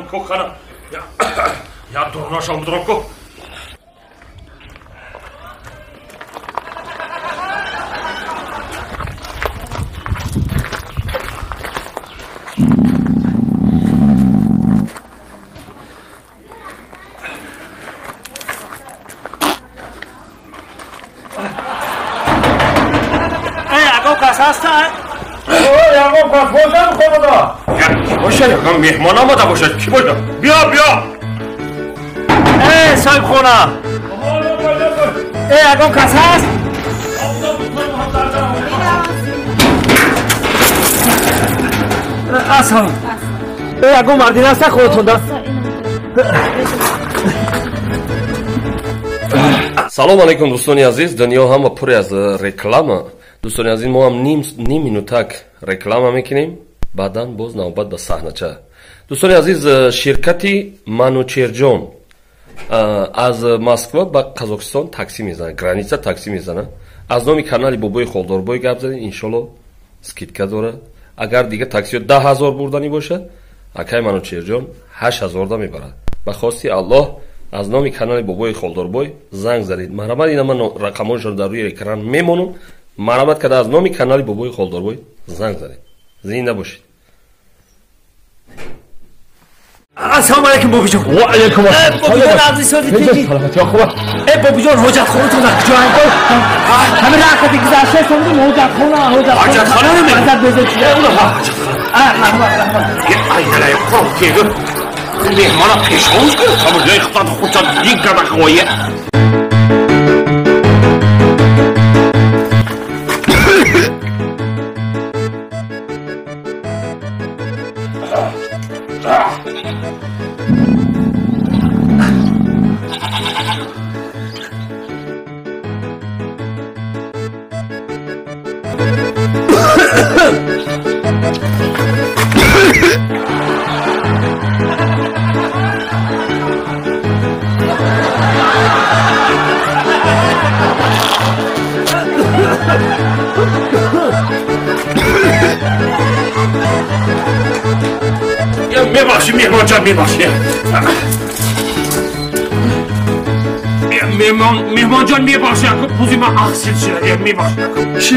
ку қана. Я дурнашам будурам ку. Меҳмон омада бошад, кӣ бошад? Биё, биё. Э, соҳибхона. Э, ягон кас ҳаст? Ассалом. Э, ягон мардин ҳаста худатонда? Салом алейкум, дӯстони азиз. Дунё ҳама пур аз реклама. Дӯстони азиз, мо ҳам ним минутак реклама мекунем, баъдан боз навбат ба саҳнача. Дӯстони азиз, ширкати Манучерҷон аз Москва ба Қазоқистон такси мезанад, граница такси мезанад. Аз номи канали Бобои Холдорбой гап задем, иншолло скидка дорад. Агар дигар таксиҳо 10 000 бурданӣ бошад, акай Манучерҷон 8000 да мебарад. Ба хости Аллоҳ аз номи канали Бобои Холдорбой занг задед. Марҳамат, ина ман рақамҳояшонро дар рӯи экран мемонам. Марҳамат карда аз номи канали Бобои Холдорбой занг задед. Зинда бошед. Ассалому алайкум, бобиҷон. Ва алайкум ассалом. Бобиҷон, абзисози тинҷи. Саломатӣ, хуб. Э, бобиҷон, ҳоҷатхонатон дар куҷо? Ҳамин рақати гузашта истомудем, ҳоҷатхона, ҳоҷатхона. Ҳоҷатхона намегӯ. Назар безор чида. Ҳоҷатхона. А, раҳмат, раҳмат. Айналай қурқегу. Меҳмона пешвоз кун. Ҳамон ҷои худат худшон дин карда хоя. Мебахшӣ, меҳмонҷон, мебахшӣ. Меҳмонҷон, мебахшӣ, пузи ман ахсил шуда, мебахшӣ. Чӣ?